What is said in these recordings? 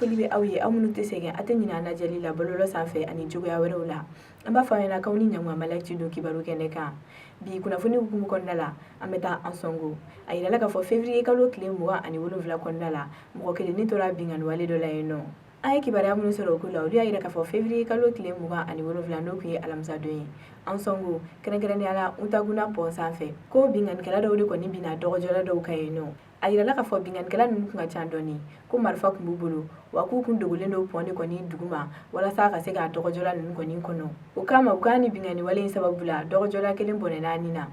Foli bɛ aw ye, aw minnu tɛ sɛgɛn, a tɛ ɲinɛ an lajɛli la bɔlɔlɔ sanfɛ ani cogoya wɛrɛw la. An b'a fɔ aw ɲɛna k'aw ni ɲankuma Mali Actu don kibaru kɛnɛ kan. Bi kunnafoni hukumu kɔnɔna la, an bɛ taa Ansongo. A yirala k'a fɔ février kalo tile 27 kɔnɔna la, mɔgɔ kelen ni tora binkanni wale dɔ la yen nɔ. An ye kibaruya minnu sɔrɔ o ko la, olu y'a yira k'a fɔ février kalo tile 27, n'o tun ye alamisadon ye, Ansongo, kɛrɛnkɛrɛnnenya la Untaguna pont sanfɛ, ko binkannikɛla dɔw de kɔni binna dɔgɔjɔla dɔw kan yen nɔ. A yirala k'a fɔ binkannikɛla ninnu tun ka ca dɔɔni, ko marifa tun b'u bolo, wa k'u kun dogolen don pont de kɔni duguma walasa ka se ka dɔgɔjɔla ninnu kɔni kɔnɔ. O kama, u k'a ni binkanni wale in sababu la, dɔgɔjɔla kelen bɔnɛna a ni na.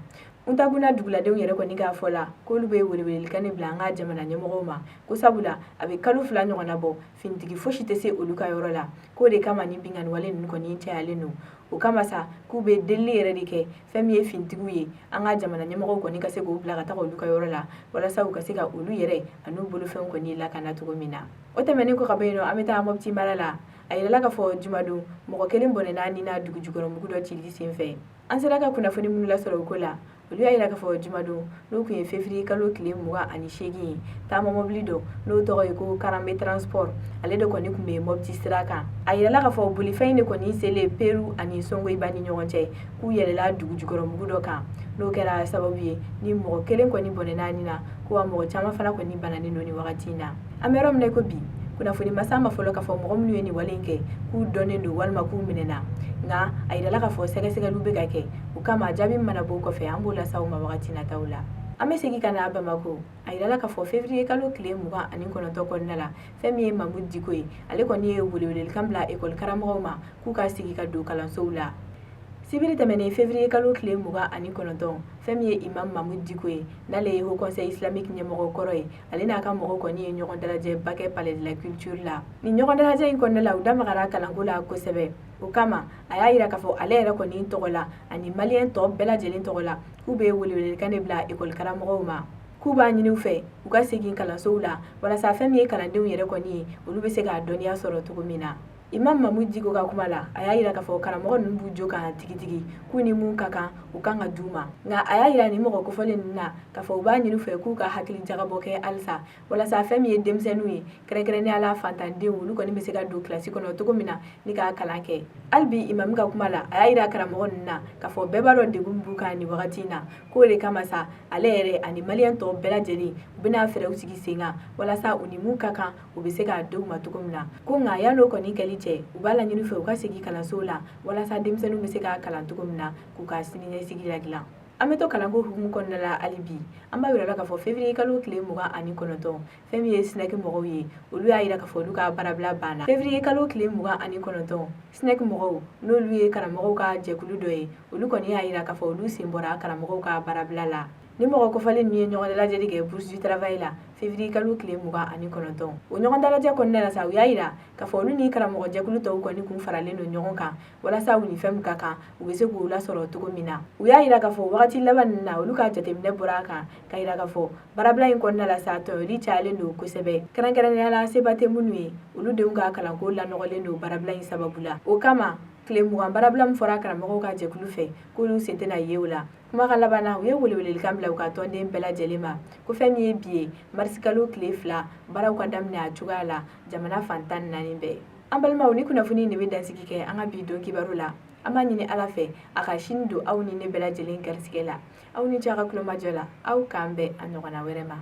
Untaguna duguladenw yɛrɛ kɔni k'a fɔ la k'olu bɛ welewelekan de bila an ka jamana ɲɛmɔgɔw ma, ko sabula a bɛ kalo 2 ɲɔgɔnna bɔ, finitigi fosi tɛ se olu ka yɔrɔ la, k'o de kama ni binkanni wale ninnu kɔni cayalen don. O kama sa, k'u bɛ delili yɛrɛ de kɛ fɛn min ye finitigiw ye, an ka jamana ɲɛmɔgɔw kɔni ka se k'u bila ka taga olu ka yɔrɔ la walasa u ka se ka olu yɛrɛ an'u bolofɛnw kɔni lakana cogo min na. O tɛmɛnen kɔ ka bɔ yen nɔ, an bɛ taa Mɔpti mara la. A yirala k'a fɔ jumadon, mɔgɔ kelen bɔnɛna a ni na dugujukɔrɔmugu dɔ cili senfɛ. An sera ka kunnafoni minnu lasɔrɔ o ko la, olu y'a yira k'a fɔ jumadon, n'o tun ye février kalo tile 28 ye, taama mɔbili dɔ n'o tɔgɔ ye ko Karanbe Transport, ale de kɔni tun bɛ Mɔpti sira kan. A yirala k'a fɔ bolifɛn in de kɔni selen Peru ani Songoyiba ni ɲɔgɔn cɛ, k'u yɛlɛla dugujukɔrɔmugu dɔ kan, n'o kɛra sababu ye ni mɔgɔ kelen kɔni bɔnɛna a ni na, ko wa mɔgɔ caman fana kɔni bananen don nin wagati in na. An bɛ yɔrɔ min na i ko bi, kunnafoni ma s'an ma fɔlɔ k'a fɔ mɔgɔ minnu ye nin wale in kɛ, k'u dɔnnen don walima k'u minɛna. Nka a yirala k'a fɔ sɛgɛsɛgɛliw bɛ ka kɛ. O kama, jaabi min mana bɔ o kɔfɛ, an b'o lase aw ma wagati nataw la. An bɛ segin ka na Bamakɔ. A yirala k'a fɔ février kalo tile 29 kɔnɔna la, fɛn min ye Mamudu Diko ye, ale kɔni ye welewelekan bila ekɔli karamɔgɔw ma k'u ka segin ka don kalansow la. Sibiri tɛmɛnen février kalo tile 29, fɛn min ye imam Mamudu Diko ye, n'ale ye Haut Conseil islamique ɲɛmɔgɔ kɔrɔ ye, ale n'a ka mɔgɔw kɔni ye ɲɔgɔn dalajɛba kɛ Palais de la Culture la. Nin ɲɔgɔn dalajɛ in kɔnɔna la, u da magara kalanko la kosɛbɛ. O kama, a y'a yira k'a fɔ ale yɛrɛ kɔni tɔgɔ la ani maliyɛn tɔ bɛɛ lajɛlen tɔgɔ la, k'u bɛ welewelekan de bila ekɔli karamɔgɔw ma, k'u b'a ɲini u fɛ u ka segin kalansow la walasa fɛn min ye kalandenw yɛrɛ kɔni ye, olu bɛ se ka dɔnniya sɔrɔ cogo min na. Imam Mamudu Diko ka kuma la, a y'a yira k'a fɔ karamɔgɔ ninnu b'u jo kan tigitigi, k'u ni mun ka kan, u kan ka d'u ma. Nka a y'a yira nin mɔgɔ kofɔlen ninnu na k'a fɔ u b'a ɲini u fɛ k'u ka hakili jagabɔ kɛ halisa walasa fɛn min ye denmisɛnninw ye, kɛrɛnkɛrɛnnenya la fantandenw, olu kɔni bɛ se ka don kilasi kɔnɔ cogo min na ni k'a kalan kɛ. Hali bi, imamu ka kuma la, a y'a yira karamɔgɔ ninnu na k'a fɔ bɛɛ b'a dɔn degun b'u kan nin wagati in na, k'o de kama sa, ale yɛrɛ ani maliyɛn tɔw bɛɛ lajɛlen, u bɛna fɛɛrɛw sigi sen kan walasa u ni mun ka kan, u bɛ se k'a d'u ma cogo min na. Ko nka yan'o kɔni kɛli cɛ, u b'a laɲini fɛ u ka segin kalansow la walasa denmisɛnninw bɛ se ka kalan cogo min na, k'u ka siniɲɛsigi ladilan. An bɛ to kalanko hukumu kɔnɔna la hali bi. An b'a yira la k'a fɔ février kalo tile 29, fɛn min ye SNEC mɔgɔw ye, olu y'a yira k'a fɔ olu ka baarabila banna. Février kalo tile 29, SNEC mɔgɔw, n'olu ye karamɔgɔw ka jɛkulu dɔ ye, olu kɔni y'a yira k'a fɔ olu sen bɔra karamɔgɔw ka baarabila la. Ni mɔgɔ kofɔlen ninnu ye ɲɔgɔn dalajɛli kɛ Bourse du Travail la février kalo tile 29. O ɲɔgɔn dalajɛ kɔnɔna la sa, u y'a yira k'a fɔ olu ni karamɔgɔ jɛkulu tɔw kɔni kun faralen don ɲɔgɔn kan walasa u ni fɛn min ka kan, u bɛ se k'u lasɔrɔ cogo min na. U y'a yira k'a fɔ wagati laban ninnu na, olu ka jateminɛ bɔra a kan ka yira k'a fɔ baarabila in kɔnɔna la sa, tɔɲɔli cayalen don kosɛbɛ, kɛrɛnkɛrɛnnenya la seba tɛ minnu ye, olu denw ka kalanko lanɔgɔlen don baarabila in sababu la. O kama, tile 20 baarabila min fɔra karamɔgɔw ka jɛkulu fɛ, k'olu sen tɛna ye o la. Kuma ka laban na, u ye welewelekan bila u ka tɔnden bɛɛ lajɛlen ma ko fɛn min ye bi ye, marisikalo tile 2, baaraw ka daminɛ a cogoya la jamana fan 14 bɛɛ. An balimaw, ni kunnafoni de bɛ dansigi kɛ an ka bi don kibaru la. An b'a ɲini Ala fɛ a ka sini don aw ni ne bɛɛ lajɛlen garisigɛ la. Aw ni ce a ka tulomajɔ la. Aw k'an bɛn a ɲɔgɔnna wɛrɛ ma.